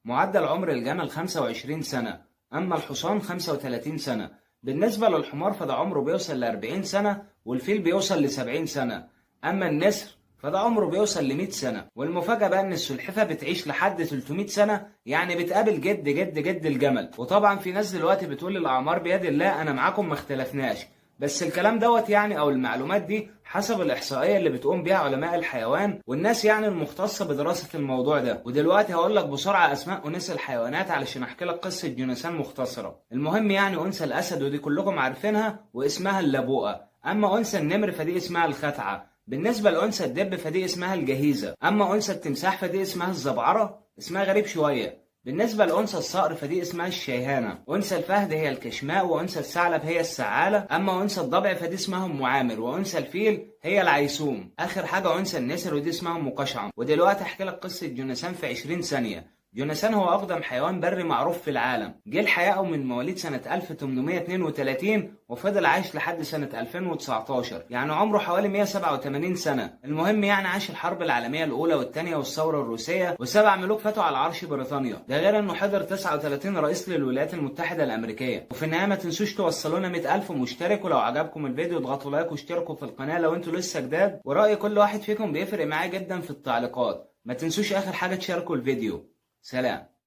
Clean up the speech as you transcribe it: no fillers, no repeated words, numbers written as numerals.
معدل عمر الجمل 25 سنة، أما الحصان 35 سنة. بالنسبة للحمار فده عمره بيوصل ل 40 سنة، والفيل بيوصل ل 70 سنة، أما النسر فده عمره بيوصل ل 100 سنة. والمفاجأة بقى إن السلحفة بتعيش لحد 300 سنة، يعني بتقابل جد جد جد الجمل. وطبعا في ناس دلوقتي بتقول الأعمار بيد الله، أنا معاكم ما اختلفناش، بس الكلام دوت يعني او المعلومات دي حسب الاحصائية اللي بتقوم بيها علماء الحيوان والناس يعني المختصة بدراسة الموضوع ده. ودلوقتي هقول لك بسرعة اسماء اناث الحيوانات علشان احكي لك قصة جوناثان مختصره. المهم يعني انثى الاسد ودي كلكم عارفينها واسمها اللبوءه، اما انثى النمر فدي اسمها الخثعه. بالنسبة لانثى الدب فدي اسمها الجهيزه، اما انثى التمساح فدي اسمها الزبعره، اسمها غريب شوية. بالنسبة لأنثى الصقر فدي اسمها الشيهانة، أنثى الفهد هي الكشماء، وأنثى الثعلب هي السعالة، أما أنثى الضبع فدي اسمها أم عامر، وأنثى الفيل هي العيسوم، آخر حاجة أنثى النسر ودي اسمها أم قشعم. ودلوقتي أحكي لك قصة جوناثان في 20 ثانية. جوناثان هو أقدم حيوان بري معروف في العالم، جه الحياة من مواليد سنة 1832 وفضل عايش لحد سنة 2019، يعني عمره حوالي 187 سنة. المهم يعني عاش الحرب العالمية الأولى والثانية والثورة الروسية، وسبع ملوك فاتوا على عرش بريطانيا، ده غير إنه حضر 39 رئيس للولايات المتحدة الأمريكية. وفي النهاية ما تنسوش توصلونا 100,000 مشترك، ولو عجبكم الفيديو اضغطوا لايك واشتركوا في القناة لو انتوا لسه جداد، ورأي كل واحد فيكم بيفرق معايا جدا في التعليقات. ما تنسوش آخر حاجة تشاركوا الفيديو. سلام.